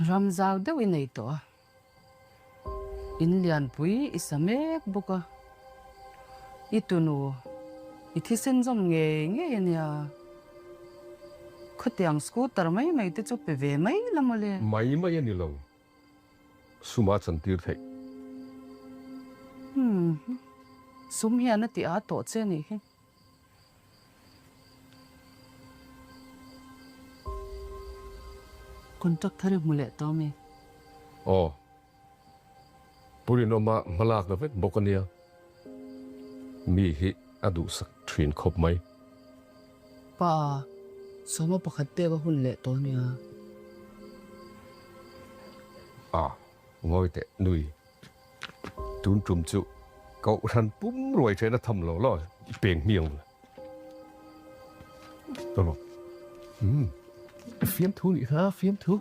Ram zau deuh i nei tawh a, in lianpui i sa mek bawk a, i tunu i thisen zawm ngei ngei a nia. Khawtiang scooter mai mai te chu pe ve mai la mawle. Mai mai a ni lo. Suma chantir theih. Umm. Sum hian a ti a tawh che a nih hi. Contract thar i hmu leh tawh ami? Aw. Pu Rinawma hmalakna vek bawk a nia. Mi hi a duhsak thin khawp mai. Pa, sawma pakhat pek a hun leh tawh a nia. A, ngawi teh nui. Tun tum chu Kohhran pum ruai then a tham lo law i peng hmiang la. Tawh lo. Umm, fiamthu nih kha, fiamthu.